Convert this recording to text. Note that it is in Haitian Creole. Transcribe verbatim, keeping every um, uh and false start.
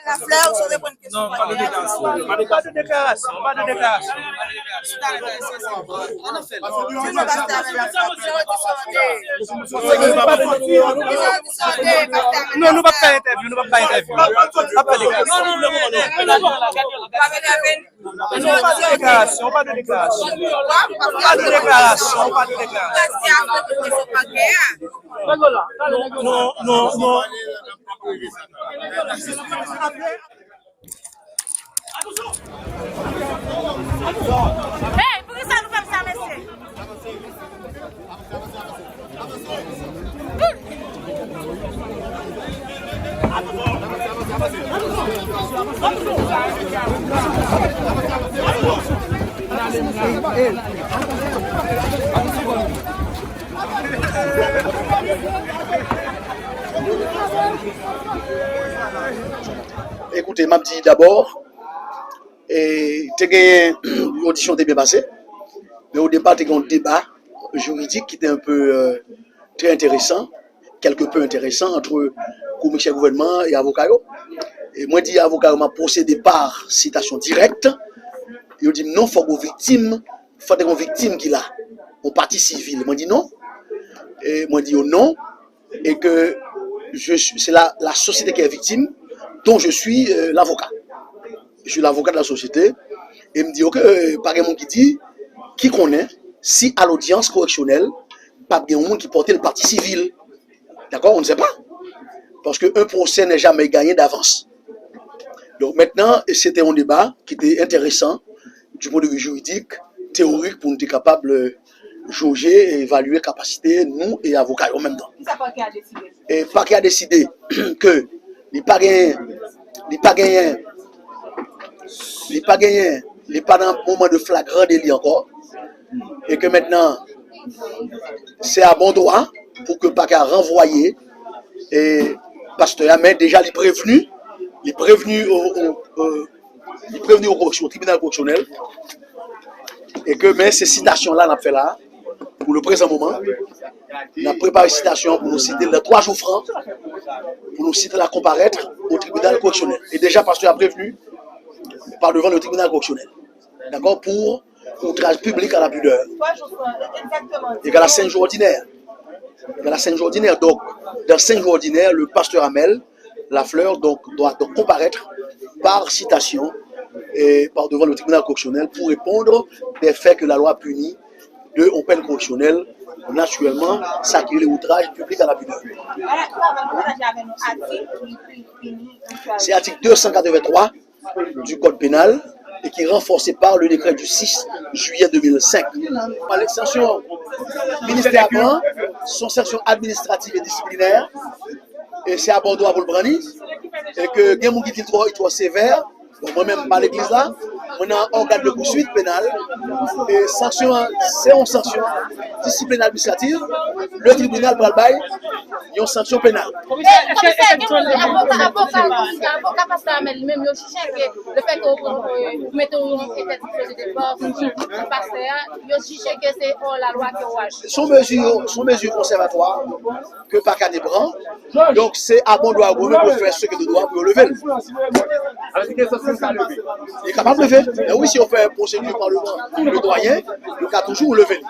Laflè, ou sot reponn kesyon. Non, pa de deklarasyon, pa de deklarasyon, pa de deklarasyon. Non, nou p ap fè entèvyou, nou p ap fè entèvyou. N ap fè deklarasyon. Non, non, non, non. Pa de deklarasyon, pa de deklarasyon. Pa de deklarasyon, pa de deklarasyon. Non, non, non, non. Hey, poukisa nou fè m sa, mesye? Ekoute, m ap di dabò, e, te genyen, odisyon te byen pase, men o depa te gen yon deba jiridik ki te un peu, euh, très intéressant, quelque peu intéressant, entre komisè gouvènman e avoka yo. E mwen di avoka yo, m ap pwosede pa sitasyon dirèk. Yo di m non, fòk yon viktim, fòk te gen yon viktim ki la, yon pati sivil. Mwen di non. E mwen di yo non. Et que je suis, c'est la, la société qui est victime, dont je suis, euh, l'avocat. Je suis l'avocat de la société. E m di, ok, euh, pa gen moun ki di, ki konnen si a lodyans koreksyonèl, p ap gen yon moun ki pote l pati sivil. Dakò? On ne sait pas. Parce que un procès n'est jamais gagné d'avance. Donc maintenant, c'était un débat qui était intéressant du point de vue juridique, théorique, pou nou te kapab, euh, joje e evalye kapasite nou e avoka yo an menm tan. Kisa pakè a deside? E pakè a deside ke li pa genyen, li pa genyen, li pa genyen, li pa nan moman de flagran deli ankò, e ke mentnan, se a bon dwa pou ke pakè a ranvwaye, e, pastè a, men deja li prevni, li prevni o, o, o, li prevni o koreksyon, o tribinal koreksyonèl, e ke, men se sitasyon la n ap fè la, pou le prezan moman, n ap prepare sitasyon pou nou site l nan twa jou fran, pou nou site l a konparèt o tribinal koreksyonèl. E deja pastè a prevni pa devan le tribinal koreksyonèl. Dakò? Pou outraj piblik a la pidè. Egal a senk jou òdinè. Egal a senk jou òdinè. Donk, dans cinq jours ordinaires, le pasteur Amel Lafleur donc, doit donc comparaître par citation et par devant le tribunal correctionnel pour répondre des faits que la loi punit de, en peine correctionnelle, naturellement, sa ki rele outraj piblik a la pidè. Se atik de san katreventwa du Code pénal et qui est renforcé par le décret du six juillet deux mille cinq. Sanksyon ministè a pran, se yon sanksyon administrativ e disiplinè, e se a bon dwa pou l pran li, e ke gen moun ki di l twò, li twò sevè. Bon, mwen menm, m pa legliz la, mwen nan organe de poursuite pénale, e sanksyon an, se yon sanksyon disiplinè administrativ, le tribinal pral bay yon sanksyon penal. Komisè, komisè, gen moun, avoka, avoka, avoka pastè Amel li menm, yo jije ke le fèt ke ou pran, euh, ou mete yon entèdiksyon de depò sou pastè a, yo jije ke se hors la loi ke ou aji. Se yon mezi, se yon mezi konsèvatwa ke pakè a te pran. Donk, se a bon dwa yo pou fè ce que de droit pou yo leve l. Li kapab leve. Men wi, si yo fè pwosedwi pa le, le doyen, yo ka toujou leve l.